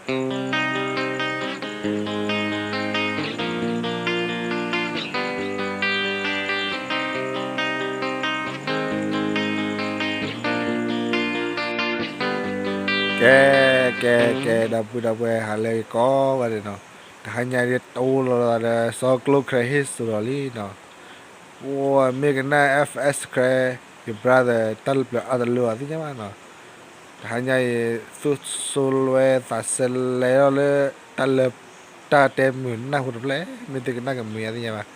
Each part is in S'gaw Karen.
ကဲ ကဲ ကဲ ဒီပုၢ်ဒီဝဲၢ် ဟါလၢအဂ့ၤကိးဂၤဒဲးနီၤ, တဟါညါအံၤ တအိၣ်လီၤသးဒီးစီၤကျိခဲဟ့ၣ်စိဒီးလံနီၤ, ပမ့ၢ်ကနၣ် F S ခဲ ယ brother တၢ်လၢပျၢၤအါတလၢအီၤသ့ၣ်ညါဘၣ်နီၤ, တဟါညါအံၤ သူၣ်စိဝဲသးစဲလဲထီၣ်လၢ တၢ်လၢ တၢ်တဲမုာ်နၢ်ဟူတဖျၢၣ်, မ့ၢ်သုကနၣ်ကမုာ်ယါသ့ၣ်ညါဘၣ်,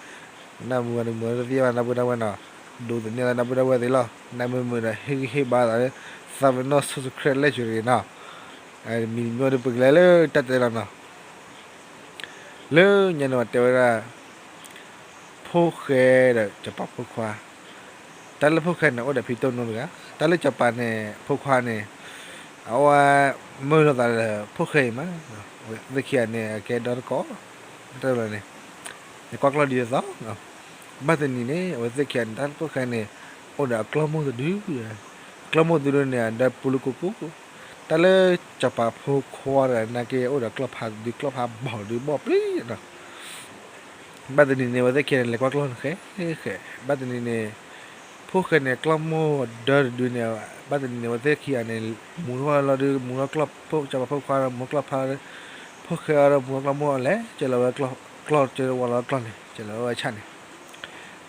ကနၣ်မုာ်ဂ့ၤတမုာ်ဂ့ၤတသ့ဘၣ် ဒီပုၢ်ဒီဝဲၢ်နီၤ, ဒိးသန့ၤသးဒီပုၢ်ဒီဝဲၢ်သ့ၣ်လီၤ, နၢ်မုာ်မုာ်ဒီးဟ့ၣ်ဂံၢ်ဟ့ၣ်ဘါသးလၢ သးပ့ၤနီၣ် subscribe လဲၣ်ဆိတဂ့ၤနီၤ, မံၤတမံၤဒီးပကလဲၤလၢတၢ်တဲလီၤနီၤ, လၢညါန့ၣ်ပှၤတဲဝဲဒၣ် ဖိၣ်ဃဲဒီးစီၤပၤဖိခွါ, တၢ်လၢဖိၣ်ဃဲန့ၣ် အိၣ်ဒီးဖံတိၢ်နိတဂၤ, တၢ်လၢစီၤပၤန့ၣ် ဖိခွါန့ၣ် အဝဲမုာ်လိာ်သးဒီးဖိၣ်ဃဲအံၤမး, အဝဲသ့ၣ်ခံဂၤန့ၣ် အကဲဒီတကိး, တၢ်လၢန့ၣ် ယကွၢ်ကျီၢ်ဒ်သိး, ဘၣ်တနံၤန့ၣ် အဝဲသ့ၣ်ခံဂၤန့ၣ် တၢ်လၢဖိၣ်ဃဲန့ၣ် အိၣ်ဒီးအကျီၢ်မိၢ်တဒု, ကျီၢ်မိၢ်တဒုန့ၣ် အဒၢပူၤလၢကိကိ, တၢ်လၢစီၤပၤဖိခွါတဂၤန့ၣ်က့ အိၣ်ဒီးကျီၢ်ဖးတဒု ကျီၢ်ဖးဘီၣ်တဒု ဘီၣ်ပျံၤနီၤ ဘၣ်တနံၤန့ၣ် အဝဲသ့ၣ်ခံဂၤန့ၣ် လဲၤကွၢ်ကျီၢ်န့ၣ်ဃဲဃဲ, ဘၣ်တနံၤန့ၣ် ဖိၣ်ဃဲန့ၣ် ကျီၢ်မိၢ်ဒၢတဒုန့ၣ်, ဘၣ်တနံၤန့ၣ် အဝဲသ့ၣ်ခံဂၤန့ၣ် မူထီၣ်လီၤဒုး မူထီၣ်ကျီၢ်ဖိ စီၤပၤဖိခွါ မူထီၣ်ကျီၢ်ဖး, ဖိၣ်ဃဲအီၤဒီး မူထီၣ်ကျီၢ်မိၢ်အီၤ လဲၤကၢလီၤဝဲကျီၢ်, ကျီၢ်ကၢဝဲလီၤကျီၢ်န့ၣ် ကၢလီၤဝဲဆၣ်န့ၣ်,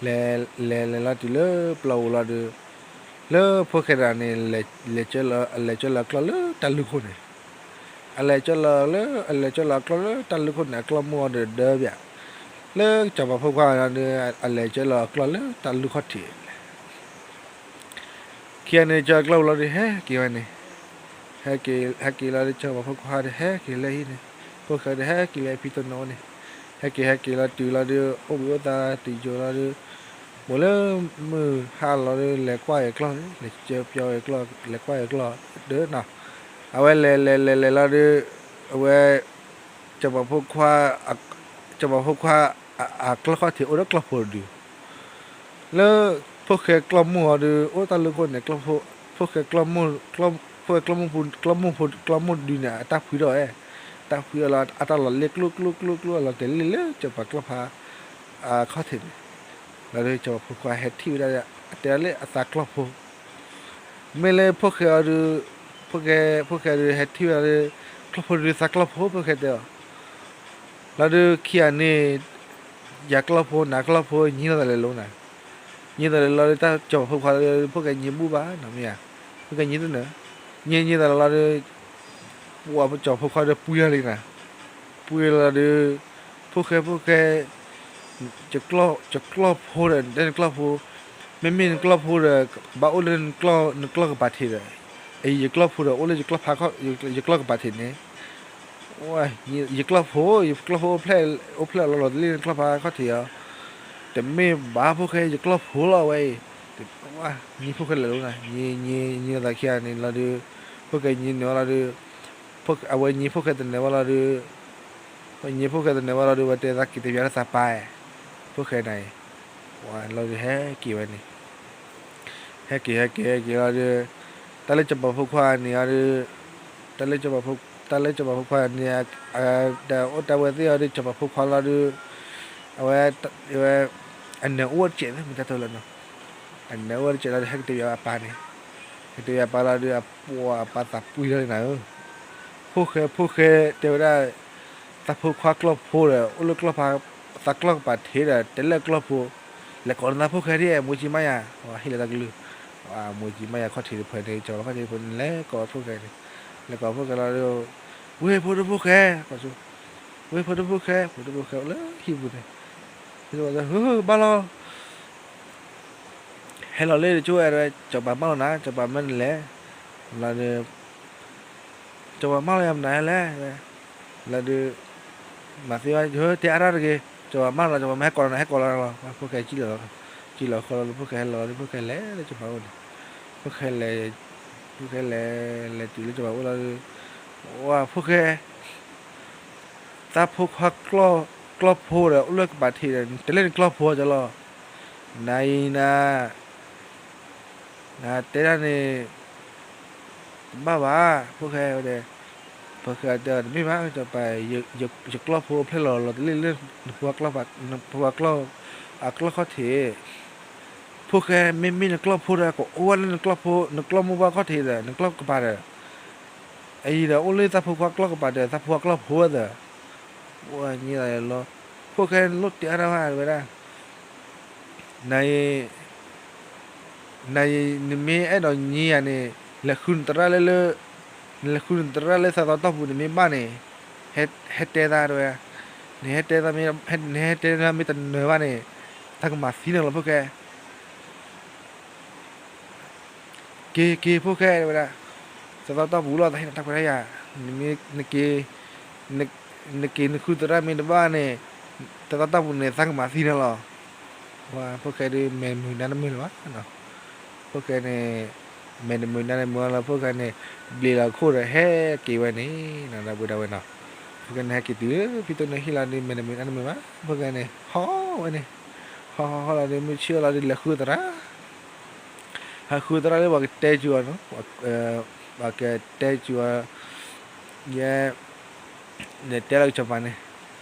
လဲၤလဲၤလဲၤလီၤတုၤလၢပျီပူၤလီၤဒုး, လၢဖိၣ်ဃဲတဂၤန့ၣ် လဲၤကၢလီၤ အလဲၤကၢလီၤအကျီၢ်လၢတၢ်လူၢ်ခိၣ်န့ၣ် အလဲၤကၢလီၤလၢ အလဲၤကၢလီၤအကျီၢ်လၢတၢ်လူၢ်ခိၣ်န့ၣ် အကျီၢ်မိၢ်အီၤဒီးဒၢဘၣ်, လၢစီၤပၤဖိခွါန့ၣ်ဒီး အလဲၤကၢလီၤအကျီၢ်လၢတၢ်လူၢ်ခီၣ်ထံး, ခံဂၤန့ၣ် ကၢအကျီၢ်ပူၤလီၤဒီး ဟဲက့ၤဝဲန့ၣ်, ဟဲက့ၤလီၤဒီး စီၤပၤဖိခွါဒီး ဟဲက့ၤလၢဟံၣ်န့ၣ်, ဖိၣ်ဃဲဒီး ဟဲက့ၤလၢဖံတိၢ်နိန့ၣ်, ဟဲက့ၤဟဲက့ၤလီၤတုၤလီၤဒီး အိၣ်ဘှံးအိၣ်သါတုၤယိာ်လီၤဒီး မိၢ်လၢမုၢ်ဟါလီၤဒီး လဲၤကွၢ်အကျီၢ်န့ၣ် လဲၤကၢပျီအကျီၢ် လဲၤကွၢ်အကျီၢ်ဒီးနီၤ, အဝဲလဲၤလဲၤလဲၤလဲၤလီၤဒီး အဝဲ စီၤပၤဖိခွါ စီၤပၤဖိခွါ အကျီၢ်ခီၣ်ထံးအိၣ်ဒီးကျီၢ်ဖိတဒု လၢဖိၣ်ဃဲကျီၢ်မိၢ်အီၤဒီး အိၣ်တၢ်လူၢ်ခိၣ်န့ၣ် ဖိၣ်ဃဲကျီၢ်မိၢ် ဖိၣ်ဃဲကျီၢ်မိၢ်ဖိ ကျီၢ်မိၢ်ဖိ ကျီၢ်မိၢ်ဒုန့ၣ် အတၢ်ဖှံထီၣ်ဝဲ, တၢ်ဖှံထီၣ်လီၤ အတၢ်လီၤလ့ၣ်ကျိၣ်ကျိၣ်ကျိၣ်ကျိၣ် အလီၤတဲာ်လ့ၣ်လၢစီၤပၤကျီၢ်ဖး အခီၣ်ထံးန့ၣ်, လီၤဒီးစီၤပၤဖိခွါဟဲထံၣ်ဝဲဒၣ် အတဲဒၣ်လၢအသးကျီၢ်ဖိ မ့ၢ်လၢဖိၣ်ဃဲအီၤဒုး ဖိၣ်ဃဲ ဖိၣ်ဃဲဒုး ဟဲထံၣ်ဝဲဒၣ်လၢ ကျီၢ်ဖိဒုးသးကျီၢ်ဖိ ဖိၣ်ဃဲတဲအီၤ, လီၤဒုးခံဂၤန့ၣ် ယၤကျီၢ်ဖိ နၤကျီၢ်ဖိ ညံလိာ်သးလဲၤလိၤနၤ, ညံလိာ်သးလဲၤလီၤဒုး တၢ်စီၤပၤဖိခွါ ဖိၣ်ဃဲညံဘူၣ်ဘၣ်နီၤမ့ၢ်ဧါ, ဖိၣ်ဃဲညံတနၢၤ, ညံညံသးလီၤဒုး ပှၤစီၤပၤဖိခွါဒီးပှံၤလီၤလံနၤ, ပှံၤလီၤဒုး ဖိၣ်ဃဲဖိၣ်ဃဲ ယကျီၢ်ဖိဒီး နတဲနကျီၢ်ဖိ, မ့မ့ၢ်နကျီၢ်ဖိဒီး ဘၣ်အိၣ်လၢနကျီၢ်ကပၤထံးဒီး, ယကျီၢ်ဖိဒီး အိၣ်လၢယကျီၢ်ဖး ယကျီၢ်ကပၤထံးန့ၣ်, ယကျီၢ်ဖိ ယကျီၢ်ဖိအိၣ်ဖျဲၣ်လီၤလီၤလံ နကျီၢ်ဖးခီၣ်ထံးအီၤ, တမ့ၢ်ဘၣ်ဖိၣ်ဃဲ ယကျီၢ်ဖိလီၤဝဲအံၤ, ညံဖိၣ်ဃဲလဲၤလိၤနၤ, ညံညံညံသးခံဂၤန့ၣ်လီၤဒုး, ဖိၣ်ဃဲညံနုာ်လီၤဒုး, အဝဲညံဖိၣ်ဃဲတနၢၤဝဲလီၤဒုး, ညံဖိၣ်ဃဲတနၢၤဝဲလီၤဒုး ဝဲတဲသးက့ၤတဘၣ်လၢသးပၢ်, ဖိၣ်ဃဲနၤအံၤ, လီၤဒုးဟဲက့ၤဝဲန့ၣ် ဟဲက့ၤဟဲက့ၤဟဲက့ၤလီၤဒုး, တၢ်လၢစီၤပၤဖိခွါန့ၣ်အီၤဒုး, တၢ်လၢစီၤပၤဖိခွါန့ၣ်, ဒီးအိၣ်တၢ်ဝဲသ့ၣ်အီၤဒုး စီၤပၤဖိခွါလီၤဒုး, အဝဲ, အဝဲ, အနၢၤအိၣ်တစဲးမ့ၢ်တၢ်တိၢ်လၢနီၤ, အနၢၤအိၣ်တစဲးလီၤဒုး ဟဲက့ၤတဘၣ်အပၢ်န့ၣ်, ဟဲက့ၤတဘၣ်အပၢ်လီၤဒုး အပှၤအပၢ်သးပှံၤလီၤနၤဧၢ, ဖိၣ်ဃဲဖိၣ်ဃဲတဲဝဲဒၣ် သးဖိခွါကျီၢ်ဖိဒီး အိၣ်လၢကျီၢ်ဖး, သးကျီၢ်ကပၤထံးဒီး တဲလၢကျီၢ်ဖိ, လဲၤကိးနသးဖိၣ်ဃဲဒ် မူကံမါယၤ, ဟ့ၣ်လီၤတၢ်ကလုၢ်, မူကံမါယၤခီၣ်ထံးတဖၣ်န့ၣ် ကၠီၤလီၤခီၣ်ထံးတဖၣ်န့ၣ် လဲၤကိးဖိၣ်ဃဲန့ၣ်, လဲၤကိးဖိၣ်ဃဲလီၤဒုး, ဝ့ၢ်ဖိဒိၣ်ဖိၣ်ဃဲ, ဝ့ၢ်ဖိဒိၣ်ဖိၣ်ဃဲ, ဖိဒိၣ်ဖိၣ်ဃဲအိၣ်လၢဟံၣ်ပူၤန့ၣ်, ဟ့ၣ်လီၤဝဲ, ဘၣ်လီၤ ဟဲလီၤလၢတကၠိဝဲ, စီၤပၤမၢလီၤနၤ, စီၤပၤမၢနလဲၣ်, လီၤဒုး, စီၤပၤမၢလီၤယၤမနုၤလဲၣ်, လီၤဒုး, မၤသ့ဝဲ, တဲအါတၢ်တဂ့ၤ, စီၤပၤမၢလီၤ စီၤပၤမၢဟဲကိးလီၤနၤ ဟဲကိးလီၤလီၤ, ဖိၣ်ဃဲကံၣ်လီၤ, ကံၣ်လီၤဃီလီၤဒုး ဖိၣ်ဃဲဟဲလီၤလီၤဒုး ဖိၣ်ဃဲလဲၤလၢစီၤပၤအိၣ်န့ၣ်, ဖိၣ်ဃဲလဲၤ, ဖိၣ်ဃဲလဲၤ, လဲၤတုၤလၢစီၤပၤအိၣ်လီၤဒုး, ဝဲဖိၣ်ဃဲ သးဖိခွါကျီၢ်ဖိဒီး အိၣ်လၢကပၤထံးဒီး တဲလၢနကျီၢ်ဖိကလီၤ, နၤအံၤနၤ, နတဲဒၣ်န့ၣ်, တဘၣ်ဘၣ်, ဖိၣ်ဃဲဝဲဒၣ်, တဲ တမ့ၢ်ဘၣ် စီၤပၤ, ယကျီၢ်ဖိဖျဲၣ်လီၤလီၤတလ့ၣ်လၢ နဖိခွါကျီၢ်, နဖိခွါကျီၢ်, အကျီၢ်ခီၣ်ထံး, ဖိၣ်ဃဲ မ့မ့ၢ်နကျီၢ်ဖိဒီး ကအိၣ်ဝဲလၢနကျီၢ်ဖိ, နကျီၢ်မိၢ်ပှၢ်ခီၣ်ထံးဒီး နကျီၢ်ကပၤဒီး, အအံၤဒီးအိၣ်လၢသးဖိခွါကျီၢ်ကပၤဒီး သးဖိခွါကျီၢ်ဖိဝဲသၢ, ဝဲန့ၣ်လီၤ, ဖိၣ်ဃဲလိၣ်တဲအါတၢ်ဘၣ်ဝဲဒၣ် န, နမ့ၢ်အဲၣ်ဒိးညံယၤန့ၣ်, လဲၤဃုနသရၣ်လၢ, နလဲၤဃုနသရၣ်လၢသးသီတီၢ်ပူၤန့ၣ်မ့ၢ်ဘၣ်န့ၣ်, ဟဲတဲသးတဲဝဲ, နဟဲတဲသး, နဟဲတဲသးမ့ၢ်တနၢၤဘၣ်န့ၣ်, တၢ်ကမၤသံနၤလီၤဖိၣ်ဃဲ က့ၤက့ၤဖိၣ်ဃဲတဲဝဲဒၣ်, သးသီတီၢ်ပူၤလီၤ သးဟ့ၣ်နၤတၢ်ခွဲးတၢ်ယာ်, နမ့ၢ်နက့ၤ, နက့ၤနဃုသရၣ်မ့ၢ်တဘၣ်န့ၣ်, သးသီတီၢ်ပူၤန့ၣ် သးကမၤသံနၤလီၤ, ဖိၣ်ဃဲဒုးမဲာ်တမုာ်နါတမုာ်လၢၤဘၣ်, ဖိၣ်ဃဲန့ၣ်, မဲာ်တမုာ်နါတမုာ်လၢၤ ဖိၣ်ဃဲန့ၣ်, ဘျ့းလီၤခိၣ်ဒီးဟဲက့ၤဝဲန့ၣ်, ဒီပုၢ်ဒီဝဲၢ်နီၤ, ဖိၣ်ဃဲန့ၣ်ဟဲက့ၤတုၤလၢဖံတိၢ်န့ၣ်ဟံၣ်လီၤဒုး မဲာ်တမုာ်နါတမုာ်ဘၣ်, ဖိၣ်ဃဲန့ၣ် ဟီၣ်ဝဲန့ၣ်, ဟီၣ်ဟီၣ်ဟီၣ်လီၤဒုး မုၢ်ဆ့ၣ်လီၤဒုး လဲၤဃုသရၣ် ဟးဃုသရၣ်လၢပှၤကတဲစူၤအီၤ, ပှၤကတဲစူၤအီၤ, ယဲ, နတဲလီၤကစီၤပၤန့ၣ်,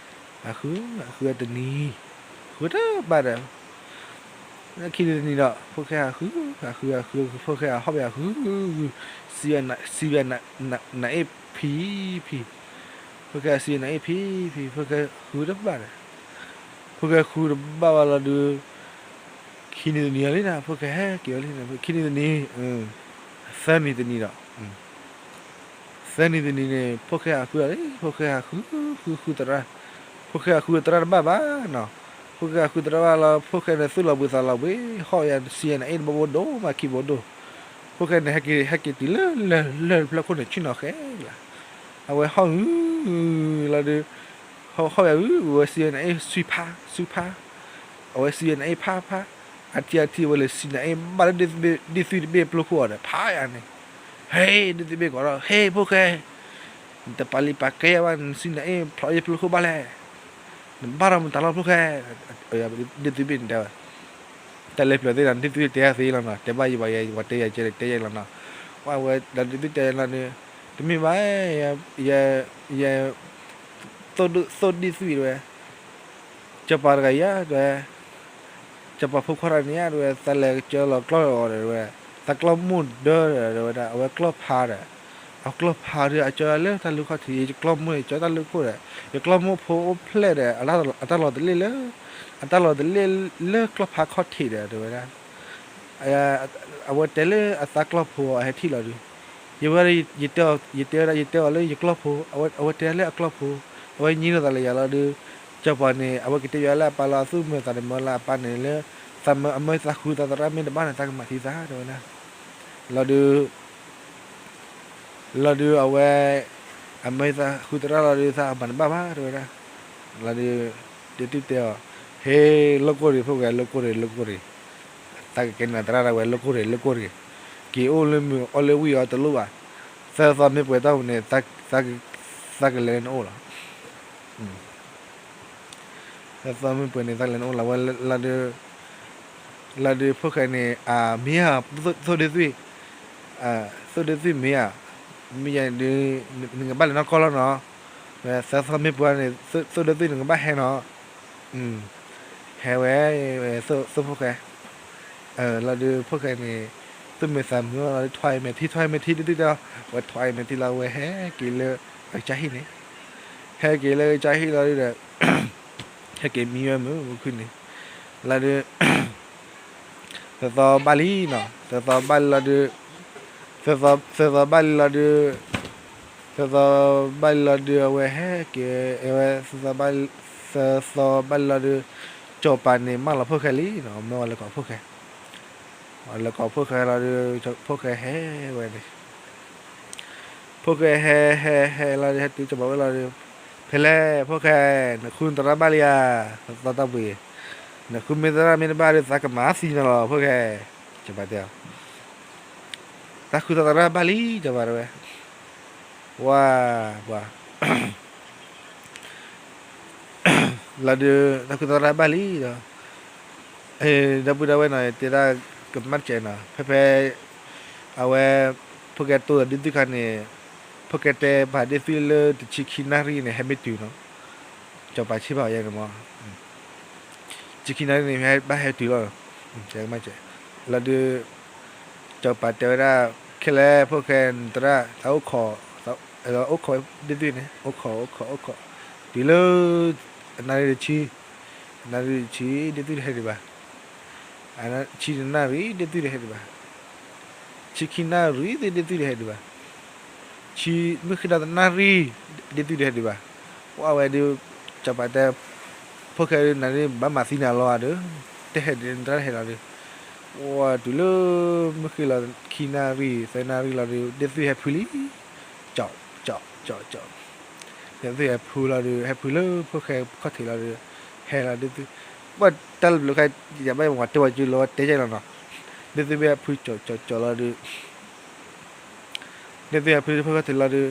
ဟးဃု, ဟးဃုတနံၤ, ဃုတဘၣ်ဒီး, ခံနံၤတနံၤဒီး ဖိၣ်ဃဲဟးဃု, ဟးဃုဟးဃု ဖိၣ်ဃဲဟးဟီၣ်ဘၣ်ဟးဃု, စံး, စံးဘၣ်နအ့ၣ်ဖံဖံ, ဖိၣ်ဃဲစံးနအ့ၣ်ဖံဖံ ဖိၣ်ဃဲဃုတဘၣ်ဒီး, ဖိၣ်ဃဲဃုတဘၣ်ဘၣ်လီၤဒုး ခံနံၤတနံၤလံန့ၣ် ဖိၣ်ဃဲဟဲက့ၤဝဲလံန့ၣ် ခံနံၤတနံၤ, သၢနံၤတနံၤဒီး, သၢနံၤတနံၤန့ၣ် ဖိၣ်ဃဲဟးဃုလီၤလံ ဖိၣ်ဃဲဟးဃု, ဃုဃုသရၣ်, ဖိၣ်ဃဲဟးဃုသရၣ်တဘၣ်ဘၣ်နီၤ, ဖိၣ်ဃဲဟးဃုသရၣ်ဘၣ်လီၤ ဖိၣ်ဃဲန့ၣ်သူၣ်လီၤဘှံးသးလီၤဘှံး ဟီၣ်ယၤစံးယၤနအ့ၣ်တဘိဘိဒိၣ်မးခံဘိဒိၣ်, ဖိၣ်ဃဲန့ၣ် ဟဲက့ၤတုၤလၢလၢၢ်တဖျၢၣ်ခိၣ်န့ၣ် ဆ့ၣ်နီၤဃဲလီၤ, အဝဲဟီၣ်ဂုၤလီၤဒုး ဟီၣ်ယၤဂုၤ အဝဲစံးယၤနအ့ၣ်ဆံဖးဆံဖး, အဝဲစံးယၤနအ့ၣ်ဖးဖး, အထံအထံအဝဲလဲၤစံးနအ့ၣ်ဘၣ်လၢ ဒ့ၣ်သုးတဘ့ၣ်ပျိခိၣ်အီၤဒီး ဖးယၤန့ၣ်, ဟဲ ဒ့ၣ်သုးတဘ့ၣ်ကီးဒီး ဟဲ ဖိၣ်ဃဲ, နတပာ်လံပာ်ကဲယၤဘၣ် နစံးနအ့ၣ်ဖျိးယဖျိခိၣ်ဘၣ်လဲၣ်, နဘၣ်ဒီးမတၤလီၤဖိၣ်ဃဲ, ဒ့ၣ်သုးတဘ့ၣ်န့ၣ်တဲဝဲ, တၢ်လဲၤဖျိးသ့ၣ်ဒီး ဒ့ၣ်သုးတဲယၤသ့လီၤနီၤ တဲဘၣ်ယၤ ပှၤတဲယၤကဲဒီးတဲယၤလီၤနီၤ, ဝဲဒၣ်ဒ့ၣ်သုးတဲယၤလီၤဒုး, တမ့ၢ်ဘၣ်, ယဲ, သိၣ်ဒ့ၣ်သုးတဲဝဲ, စီၤပၤတဂၤယၤတဲဝဲ, စီၤပၤဖိခွါတဂၤန့ၣ်ယၤတဲဝဲ သးလဲၤကစၢလီၤကျီၢ်အီၤဒီးတဲဝဲ, သးကျီၢ်မိၢ်ဒၢဒီးတဲဝဲဒၣ် အဝဲကျီၢ်ဖးဒီး, အကျီၢ်ဖးဒီးအကၢလၢတၢ်လုၢ်ခီၣ်ထံး ယကျီၢ်မိၢ်န့ၣ် ကၢတၢ်လုၢ်ခိၣ်ဒီး, ယကျီၢ်မိၢ်ဖိအိၣ်ဖျဲၣ်ဒီး အတၢ်လီၤတလ့ၣ်လၢ, အတၢ်လီၤတလ့ၣ်လၢကျီၢ်ဖးခီၣ်ထံးဒီးတဲဝဲဒၣ် အဝဲတဲလၢအသးကျီၢ်ဖိအဟဲထံၣ်လီၤဒုး, ယဝဲ, ယတဲအီၤ ယတဲဝဲဒၣ်ယတဲအီၤလၢယကျီၢ်ဖိ, အဝဲတဲလၢအကျီၢ်ဖိ, အဝဲညံလိာ်သးလၢယၤလီၤဒုး, စီၤပၤန့ၣ် အဝဲကတဲယၤလၢအပၢ်လီၤ အသူၣ်မုာ်သးတမုာ်လၢအပၢ်န့ၣ်လၢ, သးမၢအမၢသးဃုသးသရၣ်မ့ၢ်တဘၣ်န့ၣ် သးကမၤသံသးတဲဝဲဒၣ်, လီၤဒုး လီၤဒုးအဝဲ, အမၢသးဃုသရၣ်လီၤဒုး သးအမၤတဘၣ်ဘၣ်တဲဝဲဒၣ်, လီၤဒုး, ဒ့ၣ်သုးတဲအီၤ, ဟ့ၣ် လိၣ်ကိၢ်ရံၤ ဖိၣ်ဃဲ လိၣ်ကိၢ်ရံၤ လိၣ်ကိၢ်ရံၤ, သးကကဲနၤသရၣ်ဒၣ်ဝဲ လိၣ်ကိၢ်ရံၤ လိၣ်ကိၢ်ရံၤ, က့ၤအိၣ်လၢမုာ်အီၣ်လၢဝံၣ်အီၤတလိၣ်ဘၣ်, သၢသီမ့ၢ်ပှဲၤတၢ်ပူၤန့ၣ်, သးကလဲၤနအိၣ်လီၤ သၢသီမ့ၢ်ပှဲၤန့ၣ် သးလဲၤနအိၣ်လီၤဝဲလီၤဒုး, လီၤဒုးဖိၣ်ဃဲန့ၣ် အမ့ၢ်ဧါ, သိၣ်ဒ့ၣ်သွံၣ်, သိၣ်ဒ့ၣ်သွံၣ်မ့ၢ်ဧါ, မ့ၢ်ယၤဒုး, နကဘၣ်လဲၤနီၢ်ကီၢ်လီၤနီၤ, သၢသီမ့ၢ်ပှဲၤန့ၣ် သိၣ်ဒ့ၣ်သွံၣ်နကဘၣ်ဟဲနီၤ, ဟဲဝဲ, သိၣ်ဖိၣ်ဃဲ လီၤဒုးဖိၣ်ဃဲန့ၣ်, သူၣ်မုာ်သးမုာ်လီၤဒုး ထွါအံၤမဲာ်ထံ ထွါအံၤမဲာ်ထံ ဒ့ၣ်သုးတဲအီၤ, ဝဲထွါအံၤမဲာ်ထံလီၤ ဝဲဟဲက့ၤလၢအကစၢ်ဟံၣ်န့ၣ်, ဟဲက့ၤလၢကစၢ်ဟံၣ်လီၤဒုးဒီး, ဟဲက့ၤမံဝဲမုာ်မုာ်ခုၣ်န့ၣ်, လီၤဒုး သၢသီဘၣ်လံနီၤ, သၢသီဘၣ်လံလီၤဒုး, သၢသီဘၣ်လံလီၤဒုး, သၢသီဘၣ်လံလီၤဒုး အဝဲဟဲက့ၤ, အဝဲ, သၢသီဘၣ်လံလီၤဒုး, စီၤပၤန့ၣ်မၢလီၤဖိၣ်ဃဲလံနီၤ, မၢဝဲလဲၤကိးဖိၣ်ဃဲ, လဲၤကိးဖိၣ်ဃဲလီၤဒုး ဖိၣ်ဃဲဟဲဝဲန့ၣ် ဖိၣ်ဃဲဟဲဟဲဟဲလီၤဒုး ဟဲတုၤစီၤပၤဝဲလီၤဒုး, ဖဲလဲၣ် ဖိၣ်ဃဲ, နဃုနသရၣ်ဘၣ်လံဧါ, သီတီၢ်ပူၤအံၤ, နဃုမ့ၢ်သရၣ်မ့ၢ်တဘၣ်ဒီး သးကမၤသံနၤလီၤ ဖိၣ်ဃဲ, စီၤပၤတဲအီၤ, တၢ်ဃုသီသရၣ်ဘၣ်လံ စီၤပၤတဲဝဲ, ဝါ, ပှၤ လီၤဒုး တၢ်ဃုသီသရၣ်ဘၣ်လံဒီး, ဒီပုၢ်ဒီဝဲၢ်နီၤ တဲဒၣ်ကမၣ်တစဲးနီၤ ဖဲဖဲ, အဝဲ, ဖိၣ်ဃဲတိၢ်ဒီးဒ့ၣ်သုးခါန့ၣ်, ဖိၣ်ဃဲတဲပာ်ဒ့ၣ်သွံၣ်လၢတဆံခံနၣ်ရံၣ်န့ၣ် ဟဲမ့ၢ်တုၤနီၤ, စီၤပၤဆ့ၣ်ဖးအီၤယဲန့ၣ်မး, တဆံခံနၣ်ရံၣ်န့ၣ် ဟဲဘၣ်ဟဲတုၤလီၤ, လီၤဒုး စီၤပၤတဲဝဲဒၣ် ခဲလၢာ်ဖိၣ်ဃဲနသရၣ် သးအိၣ်ခိး, အိၣ်ခိးဒ့ၣ်သွံၣ်န့ၣ် အိၣ်ခိး အိၣ်ခိး အိၣ်ခိး, တုၤလၢ အနၣ်ရံၣ်တဆံ, အနၣ်ရံၣ်တဆံ ဒ့ၣ်သွံၣ်တဟဲဒံးဘၣ်, ဆံတနၣ်ရံၣ် ဒ့ၣ်သွံၣ်တဟဲဒံးဘၣ်, ဆံခံနၣ်ရံၣ်သ့ၣ် ဒ့ၣ်သွံၣ်တဟဲဒံးဘၣ်, ဆံ မုၢ်ဃ့လီၤတနၣ်ရံၣ် ဒ့ၣ်သွံၣ်တဟဲဒံးဘၣ်, အဝဲဒုး စီၤပၤတဲ ဖိၣ်ဃဲဒုး နၤဒုး ဘၣ်မၤသံနၤလီၤဧါဒီး, တဟဲဒံး နတဟဲလီၤဒီး, ဝဲတုၤလၢ မုၢ်ဃ့လီၤခံနၣ်ရံၣ် သၢနၣ်ရံၣ်လီၤဒီး ဒ့ၣ်သွံၣ်ဟဲဖုလံ, ကၠီး ကၠီး ကၠီး ကၠီး, ဒ့ၣ်သွံၣ်ဟဲဖုလီၤဒီး ဟဲဖုလၢဖိၣ်ဃဲခီၣ်ထံးလီၤဒီး, ဟဲလီၤဒ့ၣ်သွံၣ်, ဘၣ်တၢ်လၢပျၢၤခါ ယဘၣ်ဝၤတဲဝဲကလီၤဝဲတဲကလီၤနီၤ, ဒ့ၣ်သွံၣ်မ့ၢ်ဟဲဖုကၠီး ကၠီး ကၠီးလီၤဒီး ဒ့ၣ်သွံၣ်ဟဲဖုလၢဖိၣ်ဃဲခီၣ်ထံးလီၤဒီး,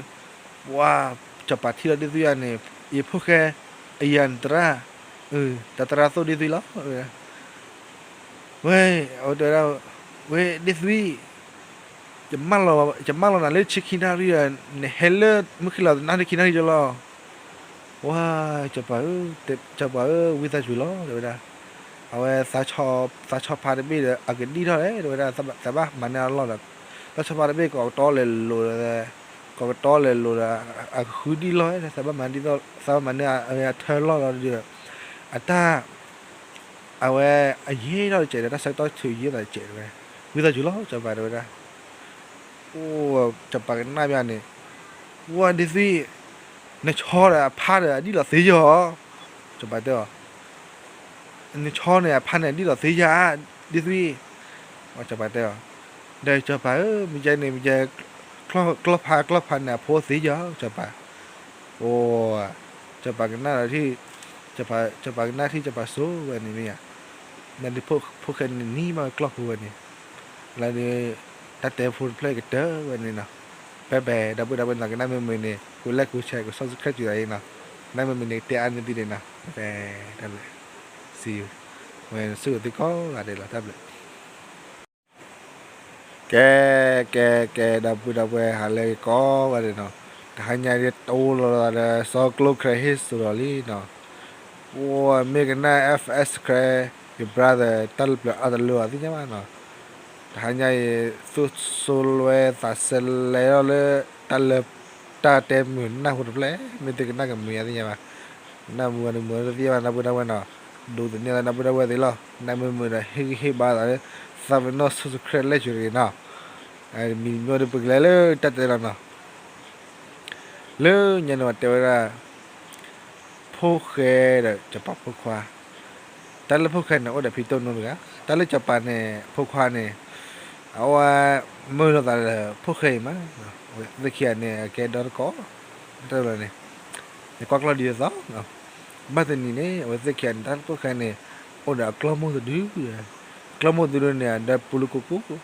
ဝဲ စီၤပၤထံၣ်လီၤဒ့ၣ်သွံၣ်အန့ၣ်, ယဖိၣ်ဃဲ, အယၤနသရၣ်, တၢ်သရၣ်သိၣ်ဒ့ၣ်သွံၣ်လီၤ, ဝဲ, အဝဲတဲဝဲဒၣ်, ဝဲဒ့ၣ်သွံၣ်, ယမၢလီၤနၤလၢဆံခံနၣ်ရံၣ်ဒီး နဟဲလၢမုၢ်ဃ့လီၤတနၣ်ရံၣ်ခံနၣ်ရံၣ်ကလီၤ, ဝဲ, စီၤပၤဧၢ, စီၤပၤဧၢ ဝံသးစူၤလီၤ တဲဝဲဒၣ်, အဝဲ, သးဆီဖါတဘ့ၣ်ဒီး အကဒံၣ်ထီၣ်လဲၣ် တဲဝဲဒၣ်, သးဘၣ်မၤန့ၢ်အလီၢ်ဒီး, သးဆီဖါတဘ့ၣ်ကိးကတီၤလဲၤလိၤဒီး, ကိးကတီၤလဲၤလိၤဒီး, အကဃုဒံၣ်လီၢ်, သးဘၣ်မၤဒ်သိး သးဘၣ်မၤန့ၢ်အထၢလီၢ်လီၤဒီး, အတၢ် အဝဲ, အယံာ်ထီၣ်တစဲးဒီး တၢ်ဆၢကတီၢ်ထုးယံာ်သးတစဲးတဲဝဲ, ဝံသးစူၤလီၤ စီၤပၤတဲဝဲဒၣ်, အိၣ်, စီၤပၤကနၣ်ဘၣ်န့ၣ်, ဝဲဒ့ၣ်သွံၣ်, နဆီဒီးအဖါဒီးအဒံၣ်လီၤသ့ယီၤ, စီၤပၤတဲအီၤ, နဆီန့ၣ်အဖါန့ၣ်အဒံၣ်လီၤသ့ယၤ, ဒ့ၣ်သွံၣ်, စီၤပၤတဲအီၤ, ဒီးစီၤပၤဧၢ မ့ၢ်ကဲန့ၣ် မ့ၢ်ကဲ, ကျီၢ်ဖါကျီၢ်ဖါန့ၣ်အဖိသ့ယီၤ စီၤပၤ, အိၣ်, စီၤပၤကနၣ်ဒီး, စီၤပၤကနၣ်ထံၣ်စီၤပၤစိဝဲန့ၣ်မ့ၢ်ဧါ, နဒုးဖိၣ်ဃဲန့ၣ်နံၤမးကျီၢ်ဖိဝဲန့ၣ်, လၢဒုး, တၢ်တဲဖိတဖျၢၣ်ကတၢၢ်ဝဲန့ၣ်နီၤ, ပၢ်ပဲာ် ဒီပုၢ်ဒီဝဲၢ်နီၤ ကနၣ်မ့ၢ်မုာ်န့ၣ် ကိးlikeကိးshareကိးsubscribeက့ၤအံၤနီၤ, ကနၣ်မ့ၢ်မုာ်န့ၣ် တဲအါန့ၢ်သုန့ၣ်နီၤ, ပၢ်ပဲာ်, တၢ်ဘျုး, see you, ဝဲဆိၣ်ဂ့ၤသုကိးဂၤဒဲးလီၤ တၢ်ဘျုး ကဲ, ကဲ, ကဲ ဒီပုၢ်ဒီဝဲၢ် ဟါလၢဂ့ၤကိးဂၤဒဲးနီၤ, တဟါညါအံၤ တအိၣ်လီၤဒီး စီၤကျိခဲဟ့ၣ်စိဒီးလံနီၤ, ပမ့ၢ်ကနၣ် FS ခဲ, your brother တၢ်လၢပျၢၤအါတလၢအီၤသ့ၣ်ညါဘၣ်နီၤ, တဟါညါအံၤ သူၣ်စိလွဲသးစဲလဲၤထီၣ်လၢ တၢ်လၢ, တၢ်တဲမုာ်နၢ်ဟူတဖျၢၣ်, မ့ၢ်သုကနၣ်ကမုာ်ယါသ့ၣ်ညါဘၣ်, နၢ်မုာ်ဂ့ၤတမုာ်ဂ့ၤသ့ၣ်ညါဘၣ် ဒီပုၢ်ဒီဝဲၢ်နီၤ, ဒိးသန့ၤသးဒီပုၢ်ဒီဝဲၢ်သ့ၣ်လီၤ, နၢ်မ့ၢ်မုာ်ဒီး ဟ့ၣ်ဂံၢ်ဟ့ၣ်ဘါသးလၢ သးပနီၣ် subscribe လဲၤက့ၤတဂ့ၤနီၤ, မံၤမ့ၢ်ဒီးပကလဲၤလၢတၢ်တဲလီၤနီၤ လၢညါန့ၣ်ပတဲဝဲဒၣ်, ဖိၣ်ဃဲဒီးစီၤပၤဖိခွါ, တၢ်လၢဖိၣ်ဃဲန့ၣ် အိၣ်ဒီးဖံတိၢ်နိတဂၤ, တၢ်လၢစီၤပၤန့ၣ် ဖိခွါန့ၣ်, အဝဲမုာ်လိာ်သးဒီးဖိၣ်ဃဲအံၤမး, အဝဲသ့ၣ်ခံဂၤန့ၣ် အကဲဒီတကိး, တၢ်လၢန့ၣ်, နကွၢ်ကျီၢ်ဒ်သိး ဘၣ်တနံၤန့ၣ် အဝဲသ့ၣ်ခံဂၤန့ၣ် တၢ်လၢဖိၣ်ဃဲန့ၣ်, အိၣ်ဒီးအကျီၢ်မိၢ်တဒု, ကျီၢ်မိၢ်တဒုန့ၣ် အဒၢပူၤလၢကိကိ,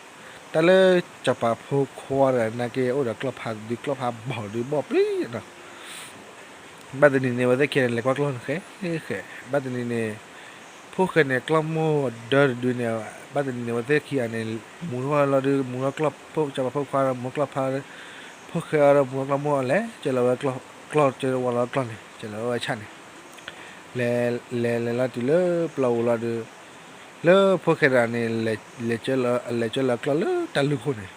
တၢ်လၢစီၤပၤဖိခွါတဂၤနာ်က့ အိၣ်ဒီးကျီၢ်ဖါတဒု ကျီၢ်ဖါဘီၣ်တဒုဘီၣ်ပျံၤနီၤ, ဘၣ်တနံၤန့ၣ် အဝဲသ့ၣ်ခံဂၤန့ၣ် လဲၤကွၢ်ကျီၢ်န့ၣ်ဃဲ, ဃဲ, ဘၣ်တနံၤန့ၣ်, ဖိၣ်ဃဲန့ၣ် ကျီၢ်မိၢ်ဒၢတဒုန့ၣ်, ဘၣ်တနံၤန့ၣ် အဝဲသ့ၣ်ခံဂၤန့ၣ်, မူထီၣ်လီၤဒီး မူထီၣ်ကျီၢ်ဖိ စီၤပၤဖိခွါ မူကျီၢ်ဖါ, ဖိၣ်ဃဲအီၤဒီး မူထီၣ်ကျီၢ်မိၢ်အီၤ လဲၤကၢလီၤဝဲကျီၢ်, ကျီၢ်ကၢဝဲလီၤကျီၢ်န့ၣ် ကၢလီၤဝဲဆၣ်န့ၣ်, လဲၤလဲၤလဲၤလီၤတုၤလၢပျီပူၤလီၤဒီး, လၢဖိၣ်ဃဲတဂၤန့ၣ်, လဲၤကၢလီၤအကျီၢ်လၢတၢ်လူၢ်ခိၣ်န့ၣ်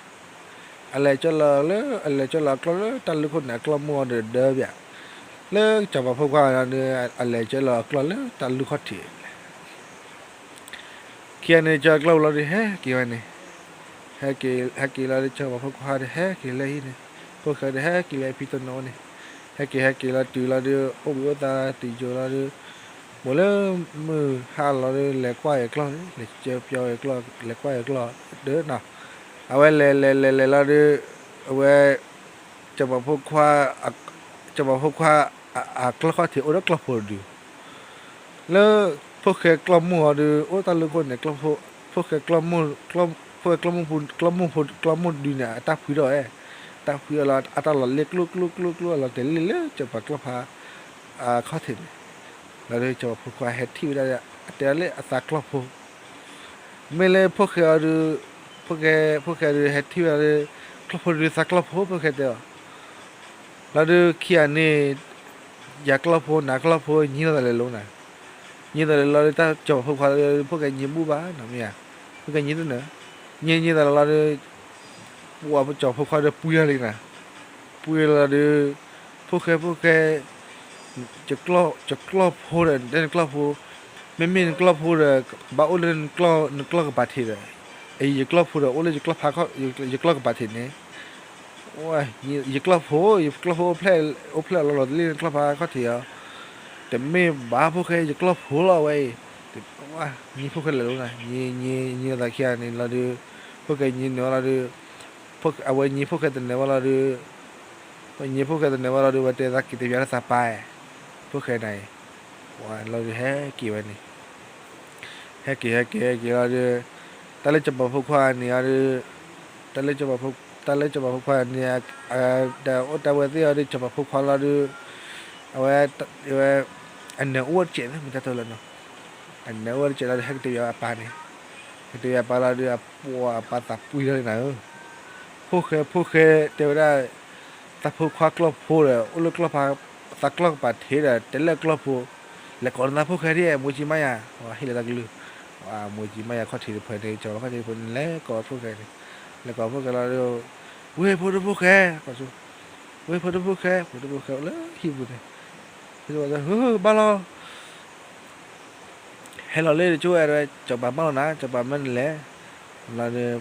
အလဲၤကၢလီၤလၢ အလဲၤကၢလီၤအကျီၢ်လၢတၢ်လူၢ်ခိၣ်န့ၣ် အကျီၢ်မိၢ်အီၤဒီးဒၢဘၣ်, လၢစီၤပၤဖိခွါန့ၣ် အလဲၤကၢလီၤအကျီၢ်လၢတၢ်လူၢ်ခီၣ်ထံး, ခံဂၤန့ၣ် ကၢကျီၢ်ပူၤလီၤဒီးဟဲက့ၤဝဲန့ၣ်, ဟဲက့ၤလီၤဒီးစီၤပၤဖိခွါဒီးဟဲက့ၤလၢဟံၣ်န့ၣ်, ဖိၣ်ဃဲဒီးဟဲက့ၤလၢဖံတိၢ်နိန့ၣ်, ဟဲက့ၤဟဲက့ၤလီၤတုၤလီၤဒီး အိၣ်ဘှံးအိၣ်သါတုၤယိာ်လီၤဒီး, မိၢ်လၢမုၢ်ဟါလီၤဒီး လဲၤကွၢ်က့ၤကျီၢ်န့ၣ် လဲၤကၢပျီက့ၤကျီၢ် လဲၤကွၢ်က့ၤကျီၢ်ဒီးနီၤ, အဝဲလဲၤလဲၤလဲၤလဲၤလီၤဒီး, အဝဲ စီၤပၤဖိခွါ, စီၤပၤဖိခွါအကျီၢ်ခီၣ်ထံးအိၣ်ဒီးကျီၢ်ဖိတဒု, လၢဖိၣ်ဃဲကျီၢ်မိၢ်အီၤဒီး အိၣ်တၢ်လူၢ်ခိၣ်န့ၣ် ဖိၣ်ဃဲကျီၢ်မိၢ်, ဖိၣ်ဃဲကျီၢ်မိၢ်ဖိ ကျီၢ်မိၢ်ဖိ ကျီၢ်မိၢ်တဒုန့ၣ် အတၢ်ဖှံထီၣ်ဝဲ, တၢ်ဖှံထီၣ်လီၤ အတၢ်လီၤလ့ကျိၣ်ကျိၣ်ကျိၣ်ကျိၣ် အလီၤတဲာ်လံလၢစီၤပၤကျီၢ်ဖါ အခီၣ်ထံးန့ၣ်, လီၤဒီးစီၤပၤဖိခွါဟဲထံၣ်ဝဲဒၣ် အတဲဒၣ်လၢအသးကျီၢ်ဖိ မ့ၢ်လၢဖိၣ်ဃဲအီၤဒီး, ဖိၣ်ဃဲ, ဖိၣ်ဃဲဒီးဟဲထံၣ်ဝဲဒၣ်လၢ ကျီၢ်ဖိတဒုသးကျီၢ်ဖိ ဖိၣ်ဃဲတဲအီၤ, လီၤဒုးခံဂၤန့ၣ် ယၤကျီၢ်ဖိ နၤကျီၢ်ဖိ ညံလိာ်သးလဲၤလိၤနၤ, ညံလိာ်သးလဲၤလီၤဒုး တၢ်စီၤပၤဖိခွါလီၤဒုး ဖိၣ်ဃဲညံဘူၣ်ဘၣ်နီၤ မ့ၢ်ဧါ, ဖိၣ်ဃဲညံတနၢၤ, ညံညံသးလဲၤလီၤဒုး ပှၤစီၤပၤဖိခွါဒီးပှံၤလီၤလံနၤ, ပှံၤလီၤဒုး ဖိၣ်ဃဲဖိၣ်ဃဲ ယကျီၢ်ဖိဒီး တဲနကျီၢ်ဖိ, မ့မ့ၢ်နကျီၢ်ဖိဒီး ဘၣ်အိၣ်လၢနကျီၢ်ကပၤထံးဒီး, အံၤယကျီၢ်ဖိဒီး အိၣ်လၢယကျီၢ်ကပၤထံးန့ၣ်, ယကျီၢ်ဖိ ယကျီၢ်ဖိအိၣ်ဖျဲၣ်လီၤလီၤတလ့ၢ်နကျီၢ်ဖါခီၣ်ထံးဧါ, တမ့ၢ်ဘၣ်ဖိၣ်ဃဲ ယကျီၢ်ဖိလီၤဝဲအံၤ, ညံဖိၣ်ဃဲလဲၤလိၤနၤ, ညံညံသးခံဂၤန့ၣ်လီၤဒုး, ဖိၣ်ဃဲညံနၢၤဝဲလီၤဒုး, အဝဲညံဖိၣ်ဃဲတနၢၤဝဲလီၤဒုး, ညံဖိၣ်ဃဲတနၢၤဝဲလီၤဒုး ဝဲတဲသးက့ၤတပျၢ်လၢသးပၢ်, ဖိၣ်ဃဲနၤအံၤ, လီၤဒုးဟဲက့ၤဝဲန့ၣ် ဟဲက့ၤဟဲက့ၤဟဲက့ၤလီၤဒုး, တၢ်လၢစီၤပၤဖိခွါန့ၣ်အီၤဒုး, တၢ်လၢစီၤပၤဖိခွါန့ၣ်, တၢ်အိၣ်တၢ်ဝဲသ့ၣ်အီၤဒုး စီၤပၤဖိခွါလီၤဒုး, အဝဲ, အဝဲ, အနၢၤအိၣ်တစဲးမ့ၢ်တၢ်တလၢနီၤ, အနၢၤအိၣ်တစဲးလီၤဒုး ဟဲက့ၤတဲဘၣ်အပၢ်န့ၣ်, ဟဲက့ၤတဲဘၣ်အပၢ်လီၤဒုး အပၢ်အပၢ်သးပှံၤလီၤနၤဧၢ, ဖိၣ်ဃဲဖိၣ်ဃဲတဲဝဲဒၣ် သးဖိခွါကျီၢ်ဖိဒီး အိၣ်လၢကျီၢ်ဖါ, သးကျီၢ်ကပၤထံးဒီး တဲလၢကျီၢ်ဖိ, လဲၤကိးနသးဖိၣ်ဃဲဒ် မူကံမးယၤ, ဟ့ၣ်လီၤတၢ်ကလုၢ်, မူကံမးယၤခီၣ်ထံးတဖၣ်န့ၣ် စီၤပၤခီၣ်ထံးတဖၣ်န့ၣ် လဲၤကိးဖိၣ်ဃဲန့ၣ်, လဲၤကိးဖိၣ်ဃဲလီၤဒုး, ဝ့ၢ်ဖိဒိၣ်ဖိၣ်ဃဲ, ဝ့ၢ်ဖိဒိၣ်ဖိၣ်ဃဲ, ဖိဒိၣ်ဖိၣ်ဃဲအိၣ်လၢဟံၣ်ပူၤန့ၣ်, ဘၣ်လီၤ ဟဲလီၤလၢတကၠိဝဲဒၣ် စီၤပၤမၢလီၤနၤ, စီၤပၤမၢနလဲၣ်, လီၤဒုး,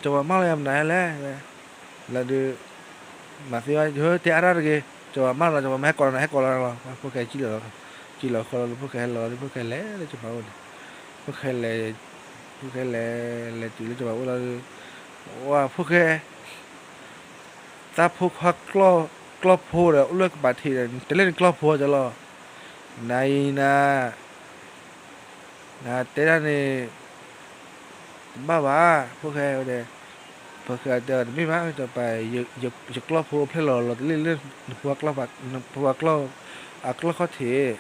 စီၤပၤမၢလီၤယၤမနုၤလဲၣ်, လီၤဒုး, မၤသ့ဝဲ တဲအါတၢ်တဂ့ၤ, စီၤပၤမၢလီၤ စီၤပၤမၢဟဲကိးလီၤနၤ ဟဲကိးလီၤလီၤ, ဖိၣ်ဃဲကံၣ်လီၤ, ကံၣ်လီၤဃီလီၤဒုး ဖိၣ်ဃဲဟဲလီၤလီၤဒုး ဖိၣ်ဃဲလဲၤလၢစီၤပၤအိၣ်န့ၣ်, ဖိၣ်ဃဲလဲၤ, ဖိၣ်ဃဲလဲၤ, လဲၤတုၤလၢစီၤပၤအိၣ်လီၤဒုး, ဝဲဖိၣ်ဃဲ သးဖိခွါကျီၢ်ဖိဒီး အိၣ်လၢကပၤထံးဒီး တလဲၢ်နကျီၢ်ဖိကလီၤ, နၤအံၤနၤ, နတဲဒၣ်န့ၣ်, တဘၣ်ဘၣ်, ဖိၣ်ဃဲဝဲဒၣ်, ဖိၣ်ဃဲတဲတမ့ၢ်ဘၣ် စီၤပၤ, ယကျီၢ်ဖိဖျဲၣ်လီၤလီၤတလ့ၢ်လၢ နဖိခွါကျီၢ်, နဖိခွါကျီၢ်, အကျီၢ်ခီၣ်ထံး,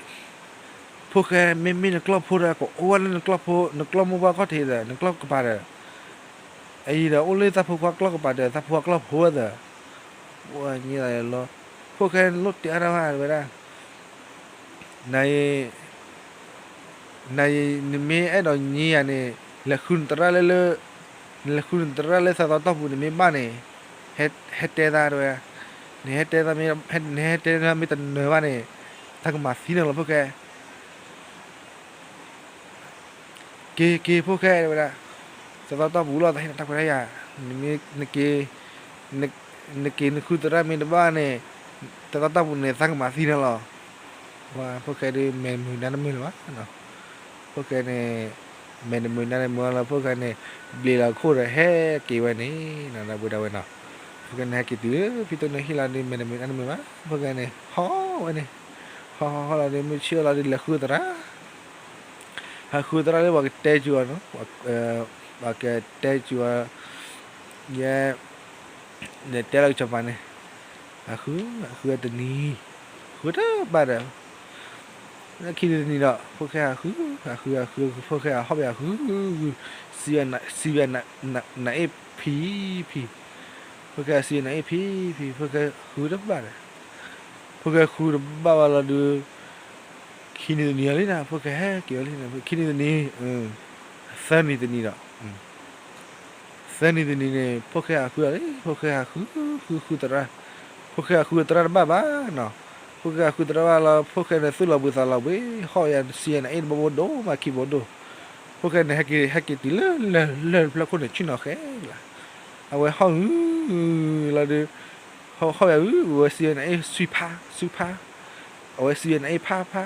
ဖိၣ်ဃဲမ့မ့ၢ်နကျီၢ်ဖိဒီး ကအိၣ်ဝဲလၢနကျီၢ်ဖိ နကျီၢ်မိၢ်ပှၢ်ခီၣ်ထံးဒီး နကျီၢ်ကပၤဒီး အအံၤဒီးအိၣ်လၢသးဖိခွါကျီၢ်ကပၤဒီး သးဖိခွါကျီၢ်ဖိဝဲသၢ, ဝဲညံသးလီၤ, ဖိၣ်ဃဲလိၣ်တဲအါတၢ်ဘၣ်ဝဲဒၣ်, န, န, နမ့ၢ်အဲၣ်ဒိးညံယၤန့ၣ် လဲၤဃုနသရၣ်လၢ, နလဲၤဃုနသရၣ်လၢသးသီတီၢ်ပူၤန့ၣ်မ့ၢ်ဘၣ်န့ၣ်, ဟဲတဲသးတဝဲ, နဟဲတဲသးမ့ၢ်, နဟဲတဲမ့ၢ်တနၢၤဘၣ်န့ၣ်, သးကမၤသံနၤလီၤဖိၣ်ဃဲ က့ၤက့ၤဖိၣ်ဃဲဝဲဒၣ်, သးသီတီၢ်ပူၤလီၤ သးဟ့ၣ်နၤတၢ်ခွဲးတၢ်ယာ်, နမ့ၢ်, နက့ၤ, နက့ၤနဃုသရၣ်မ့ၢ်တဘၣ်န့ၣ်, သးသီတီၢ်ပူၤန့ၣ် သးကမၤသံနၤလီၤ, ဖိၣ်ဃဲဒုးမဲာ်တမုာ်နါတမုာ်လၢၤဘၣ်, ဖိၣ်ဃဲန့ၣ်, မဲာ်တမုာ်နါတမုာ်လၢၤ ဖိၣ်ဃဲန့ၣ်, ဘျံးလီၤခိၣ်ဒီးဟဲက့ၤဝဲန့ၣ်, ဒီပုၢ်ဒီဝဲၢ်နီၤ, ဖိၣ်ဃဲန့ၣ်ဟဲက့ၤတုၤလၢဖံတိၢ်န့ၣ်ဟံၣ်လီၤဒုး မဲာ်တမုာ်နါတမုာ်ဘၣ်, ဖိၣ်ဃဲန့ၣ် ဟီၣ်ဝဲန့ၣ်, ဟီၣ်ဟီၣ်ဟီၣ်လီၤဒုး မုၢ်ဆ့ၣ်လီၤဒုး လဲၤဃုသရၣ် ဟးဃုသရၣ်လၢပှၤကတဲစူၤအီၤ, ပှၤကတဲစူၤအီၤ, ယဲ, နတဲလီၤကစီၤပၤန့ၣ်, ဟးဃု, ဟးဃုတနံၤ, ဃုတဘၣ်ဒီး, ခံနံၤတနံၤဒီး ဖိၣ်ဃဲဟးဃု, ဟးဃုဟးဃု ဖိၣ်ဃဲဟးဟီၣ်ဘၣ်ဟးဃု, စံးဝဲနၤအ့ၣ်ဖံဖံ, ဖိၣ်ဃဲစံးနၤအ့ၣ်ဖံဖံ ဖိၣ်ဃဲဃုတဘၣ်ဒီး, ဖိၣ်ဃဲဃုတဘၣ်ဘၣ်လီၤဒုး, ခံနံၤတနံၤလီၤလံနၤ ဖိၣ်ဃဲဟဲက့ၤဝဲလံ, ခံနံၤတနံၤ, သၢနံၤတနံၤဒီး, သၢနံၤတနံၤန့ၣ် ဖိၣ်ဃဲဟးဃုလီၤလံ, ဖိၣ်ဃဲဟးဃု, ဃုဃုသရၣ်, ဖိၣ်ဃဲဟးဃုသရၣ်တဘၣ်ဘၣ်နီၤ, ဖိၣ်ဃဲဟးဃုသရၣ်ဘၣ်လီၤ ဖိၣ်ဃဲန့ၣ်သူၣ်လီၤဘှံးသးလီၤဘှံး ဟီၣ်ယၤစံးနၤအ့ၣ်တဘိဘိဒိၣ်မးခံဘိဒိၣ်, ဖိၣ်ဃဲန့ၣ်ဟဲက့ၤ, ဟဲက့ၤတုၤလၢ, လၢၢ်တဖျၢၣ်ခိၣ်န့ၣ် ဆ့ၣ်နီၤဃဲလီၤ, အဝဲဟီၣ်ဂုၤလီၤဒုး, ဟီၣ်ယၤဂုၤ အဝဲစံးနၤအ့ၣ်ဆံဖါ, ဆံဖါ, အဝဲစံးနၤအ့ၣ်ဖါဖါ,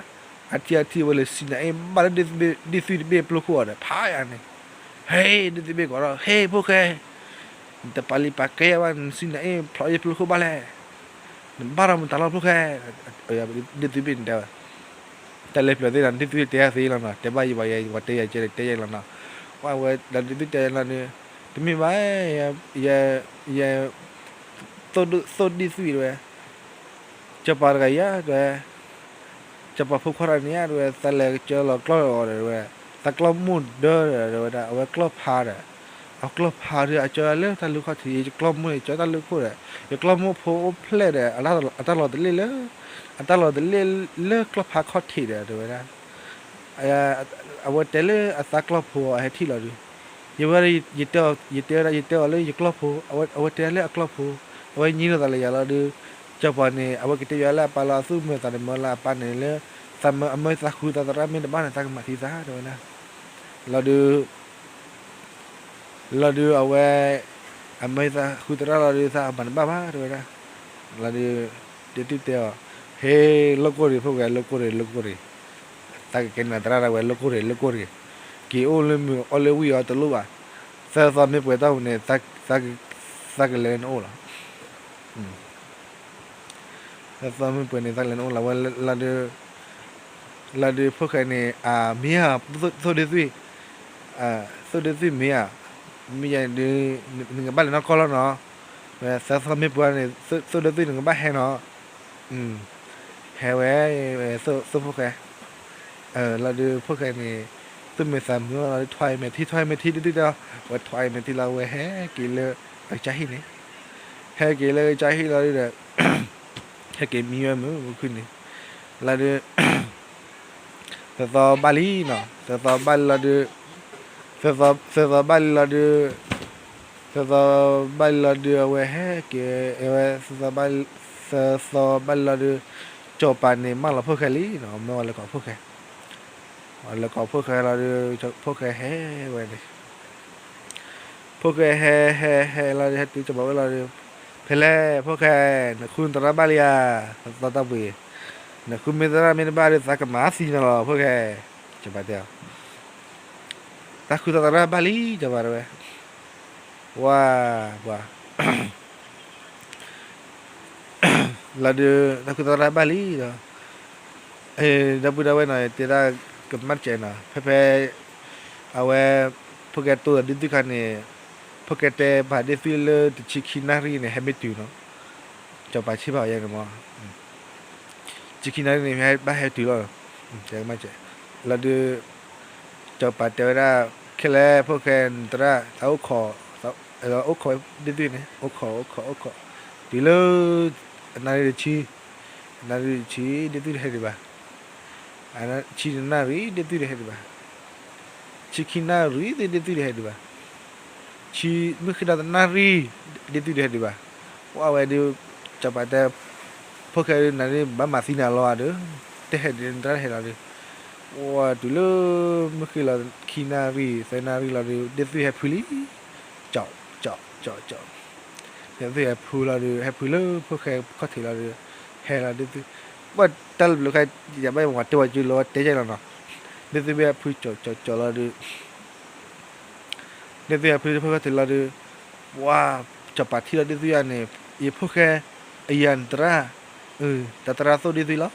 အထံအထံအဝဲလဲၤစံးနၤအ့ၣ်ဘၣ်လၢ ဒ့ၣ်သုးတဘ့ၣ်ပျိခိၣ်အီၤဒီး ဖးယၤန့ၣ်, ဟဲ, ဒ့ၣ်သုးဘ့ၣ်ကီးဒီး ဟဲဖိၣ်ဃဲ, နတပာ်လံၤပာ်ကဲယၤဘၣ် နစံးနၤအ့ၣ်ဖျိးယပျိခိၣ်ဘၣ်လဲၣ်, နဘၣ်ဒီးမတၤလီၤဖိၣ်ဃဲ, ဒ့ၣ်သုးဘ့ၣ်န့ၣ်တဲဝဲ, တၢ်လဲၤဖျၢၣ်သ့ၣ်ဒီး ဒ့ၣ်သုးတဲယၤသ့လီၤနီၤ, တဲဘၣ်ယၤ ပှၤတဲယၤကဲဒီးတဲယၤလီၤနီၤ, ဝဲဒီးဒ့ၣ်သုးတဲယၤလီၤန့ၣ်, တမ့ၢ်ဘၣ်, ယဲ, သိၣ်ဒ့ၣ်သုးတဲဝဲ, စီၤပၤတဂၤယၤတဲဝဲ, စီၤပၤဖိခွါတဂၤန့ၣ်ယၤတဲဝဲ သးလဲၤကစၢလီၤကျီၢ်အီၤဒီးတဲဝဲ, သးကျီၢ်မိၢ်ဒၢဒီးတဲဝဲဒၣ် အဝဲကျီၢ်ဖါဒီး, အကျီၢ်ဖးဒီး အကၠီလၢတၢ်လူၢ်ခီၣ်ထံး, ယကျီၢ်မိၢ်န့ၣ် ကၠီတၢ်လူၢ်ခိၣ်ဒီး, ယကျီၢ်မိၢ်ဖိအိၣ်ဖျဲၣ်ဒီး အတၢ်လီၤတလ့ၣ်လၢ, အတၢ်လီၤတလ့ၣ်လၢကျီၢ်ဖးခီၣ်ထံးဒီး တဲဝဲဒၣ်. အဝဲတဲလၢအသးကျီၢ်ဖိအဟဲထံၣ်လီၤဒုး, ယဝဲ, ယတဲအီၤ, ယတဲအီၤလၢယကျီၢ်ဖိ, အဝဲတဲလၢအကျီၢ်ဖိ, အဝဲညံလိာ်သးလၢယၤလီၤဒုး, စီၤပၤန့ၣ် အဝဲကတဲယၤလၢအပၢ်လၢအသူၣ်မုာ်သးတမုာ်လၢအပၢ်န့ၣ်လၢ, အမၢသးဃုသးသရၣ်မ့ၢ်တဘၣ်န့ၣ် သးကမၤသံသး တဲဝဲဒၣ်. လီၤဒုး လီၤဒုးအဝဲ, အမၢသးဃုသရၣ်လီၤဒုး သးအမၤတဘၣ်ဘၣ် တဲဝဲဒၣ်. လီၤဒုး, ဒ့တူၢ်တဲအီၤ, ဟ့, လိၣ်ကိၢ်ရ့ၣ်ဖိၣ်ဃဲ လိၣ်ကိၢ်ရ့ၣ် လိၣ်ကိၢ်ရ့ၣ်, သးကကဲနၤသရၣ်ဒၣ်ဝဲ လိၣ်ကိၢ်ရ့ၣ် လိၣ်ကိၢ်ရ့ၣ်, က့ၤအိၣ်လၢမုာ်အီၣ်လၢဝံၣ်အီၤတလိၣ်ဘၣ်, သၢသီမ့ၢ်ပှဲၤထီၣ်ပူၤန့ၣ်, သးကလဲၤလၢနအိၣ်လီၤ. သၢသီမ့ၢ်ပှဲၤန့ၣ် သးကလဲၤနအိၣ်လီၤဝဲလီၤဒုး, လီၤဒုးဖိၣ်ဃဲန့ၣ် အမ့ၢ်ဧါ, သိၣ်ဒ့သွံၣ်, သိၣ်ဒ့သွံၣ်မ့ၢ်ဧါ, မ့ၢ်ယၤဒုး, နကဘၣ်လဲၤနီၢ်ကီၢ်လီၤနီၤ, သၢသီမ့ၢ်ပှဲၤန့ၣ် သိၣ်ဒ့သွံၣ်နကဘၣ်ဟဲနီၤ, ဟဲဝဲ, သိၣ်ဖိၣ်ဃဲ, လီၤဒုးဖိၣ်ဃဲန့ၣ်, သူၣ်မုာ်သးမုာ်လီၤဒုး ထွါအံၤမဲာ်ထံ ထွါအံၤမဲာ်ထံ ဒ့တူၢ်တဲအီၤ, ဝဲထွါအံၤမဲာ်ထံလီၤ ဝဲဟဲက့ၤလၢအကစၢ်ဟံၣ်န့ၣ်, ဟဲက့ၤလၢအကစၢ်ဟံၣ်လီၤဒုးဒီး ဟဲက့ၤမံဝဲမုာ်မုာ်ခုၣ်န့ၣ်, လီၤဒုး, သၢသီဘၣ်လံနီၤ, သၢသီဘၣ်လံလီၤဒုး, သၢသီဘၣ်လံလီၤဒုး, သၢသီဘၣ်လံလီၤဒုး အဝဲဟဲက့ၤ, အဝဲ, သၢသီဘၣ်လံလီၤဒုး, စီၤပၤန့ၣ်မၢလီၤဖိၣ်ဃဲလံနီၤ, မၢဝဲလဲၤကိးဖိၣ်ဃဲ, လဲၤကိးဖိၣ်ဃဲလီၤဒုး, ဖိၣ်ဃဲဟဲဝဲန့ၣ် ဖိၣ်ဃဲဟဲဟဲဟဲလီၤဒုး ဟဲတုၤစီၤပၤအိၣ်လီၤဒုး, ဖဲလဲၣ်ဖိၣ်ဃဲ, နဃုနသရၣ်ဘၣ်လံဧါ, သီတၢ်ပှ့ၤ, နဃုမ့ၢ်သရၣ်မ့ၢ်တဘၣ်ဒီး သးကမၤသံနၤလီၤဖိၣ်ဃဲ, စီၤပၤတဲအီၤ, တၢ်ဃုသးသရၣ်ဘၣ်လံ စီၤပၤတဲဝဲ, ဝါ, ပှၤ လီၤဒုး တၢ်ဃုသးသရၣ်ဘၣ်လံဒီး, ဒီပုၢ်ဒီဝဲၢ်နီၤ တဲဒၣ်ကမၣ်တစဲးနီၤ ဖဲဖဲ အဝဲ ဖိၣ်ဃဲတိၢ်ဒီးဒ့သွံၣ်ခါန့ၣ်, ဖိၣ်ဃဲတဲပာ်ဒ့သွံၣ်လၢတဆံခံနၣ်ရံၣ်န့ၣ် ဟဲမ့ၢ်တုၤနီၤ, စီၤပၤဆံၣ်ဘၣ်အီၤယဲန့ၣ်မး, တဆံခံနၣ်ရံၣ်န့ၣ် ဘၣ်ဟဲတုၤလီၤ, ကမၣ်တစဲး, လီၤဒုး စီၤပၤတဲဝဲဒၣ်, ခဲလၢာ်ဖိၣ်ဃဲနသရၣ် သးအိၣ်ခိး, အိၣ်ခိးဒ့သွံၣ်န့ၣ် အိၣ်ခိး အိၣ်ခိး အိၣ်ခိး, တုၤလၢ အနၣ်ရံၣ်တဆံ, အနၣ်ရံၣ်တဆံ ဒ့သွံၣ်တဟဲဒံးဘၣ်, ဆံတနၣ်ရံၣ် ဒ့သွံၣ်တဟဲဒံးဘၣ်, ဆံခံနၣ်ရံၣ်သ့ၣ် ဒ့သွံၣ်တဟဲဒံးဘၣ်, ဆံ မုၢ်ဃ့ဒီးတနၣ်ရံၣ် ဒ့သွံၣ်တဟဲဒံးဘၣ်, ဝဲဒုး စီၤပၤတဲ ဖိၣ်ဃဲဒုး နၤဒုး ဘၣ်မၤသံနၤလီၤဒီး, တဟဲဒံး နတဟဲလီၤဒီး, ဝဲတုၤလၢ မုၢ်ဃ့လီၤခံနၣ်ရံၣ် သၢနၣ်ရံၣ်လီၤဒီး ဒ့သွံၣ်ဟဲဖုလံ, ကၠီး, ကၠီး, ကၠီး, ကၠီး, ဒ့သွံၣ်ဟဲဖုလီၤဒီး ဟဲဖုလၢဖိၣ်ဃဲခီၣ်ထံးလီၤဒီး, ဟဲလီၤဒ့သွံၣ်, ဘၣ်တၢ်လၢပျုၤခါ ယဘၣ်ဝဲတဲဝဲကၠူလီၤဝဲတဲယဲလီၤနီၤ, ဒ့သွံၣ်ဘၣ်ဟဲဖုကၠီးကၠီးကၠီးလီၤဒီး ဒ့သွံၣ်ဟဲဖုလၢဖိၣ်ဃဲခီၣ်ထံးလီၤဒီး, ဝါ, စီၤပၤထံၣ်လီၤဒ့သွံၣ်ယၤန့ၣ်, ယဖိၣ်ဃဲ, အယၤနသရၣ်, တၢ်သရၣ်သိၣ်ဒ့သွံၣ်လီၤ,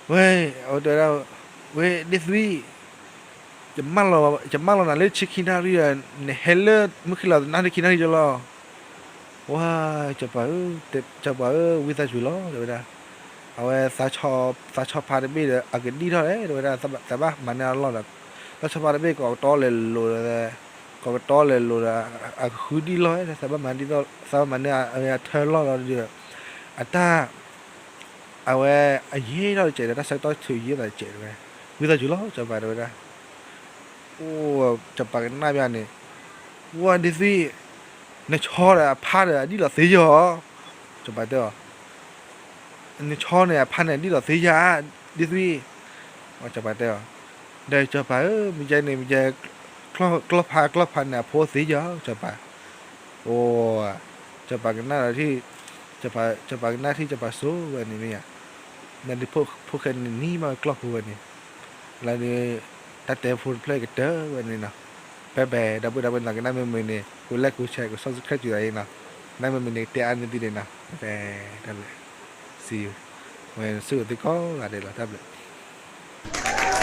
ဝဲ, အဝဲတဲဝဲဒၣ်, ဝဲဒ့သွံၣ်, ယမၢလီၤနၤလၢဆံခံနၣ်ရံၣ်ဒီး, နဟဲလၢမုၢ်ဃ့လီၤတနၣ်ရံၣ်ခံနၣ်ရံၣ်ကၠီလီၤ, ဝါ, စီၤပၤဧၢ, စီၤပၤဧၢ, ဝံသးစူၤလီၤ တဲဝဲဒၣ်, အဝဲ, သးဆီဖါတဘ့ၣ်ဒီး အကဒံၣ်ထီၣ်လဲၣ် တဲဝဲဒၣ်, သးဘၣ်မၤန့ၢ်အလီၢ်ဒီး, သးဆီဖါတဘ့ၣ် ကိးကတီၤလဲၤလိၤဒီး, ကိးကတီၤလဲၤလိၤဒီး, အကဃုဒံၣ်လီၢ်, သးဘၣ်မၤန့ၢ်, သးဘၣ်မၤန့ၢ်အထၢလီၢ်လီၤဒီး, အတၢ် အဝဲ, အယံာ်ထီၣ်တစဲးဒီး တၢ်ဆၢကတီၢ်ထုးယံာ်သးတစဲးတဲဝဲ, ဝံသးစူၤလီၤ စီၤပၤတဲဝဲဒၣ်, အိၣ်, စီၤပၤကနၣ်ဘၣ်န့ၣ်, ဝါဒ့သွံၣ်, နဆီဒီးအဖါဒီးအဒံၣ်လီၤသ့ယီၤ, စီၤပၤတဲအီၤ, နဆီန့ၣ်အဖါန့ၣ်အဒံၣ်လီၤသ့ယၤ, ဒ့သွံၣ်, စီၤပၤတဲအီၤ, ဒီးစီၤပၤဧၢ, မ့ၢ်ကဲန့ၣ် မ့ၢ်ကဲ, ကျီၢ်ဖးကျီၢ်ဖးန့ၣ် အဖိသ့ယီၤ စီၤပၤ, အိၣ်, စီၤပၤကနၣ်ဒီးထံၣ်, စီၤပၤကနၣ်ထံၣ်စီၤပၤစိၤဝဲန့ၣ်မ့ၢ်ဧါ, နဒုးဖိၣ်ဃဲန့ၣ်နံၤမးကျီၢ်ဖိဝဲန့ၣ်, လၢဒုး, တၢ်တဲဖိတဖျၢၣ်ကတၢၢ်ဝဲန့ၣ်နီၤ, ဖဲဖဲ ဒီပုၢ်ဒီဝဲၢ်နီၤ ကနၣ်မုာ်မုာ်န့ၣ် ကိးlikeကိးshareကိးsubscribeက့ၤအံၤနီၤ, ကနၣ်မုာ်မုာ်န့ၣ် တဲအါန့ၢ်သုဒံးနီၤ, ဖဲဖဲ တၢ်ဘျုး, see you, ဝဲဆိၣ်ဂ့ၤသုကိးဂၤဒဲးလီၤ တၢ်ဘျုး.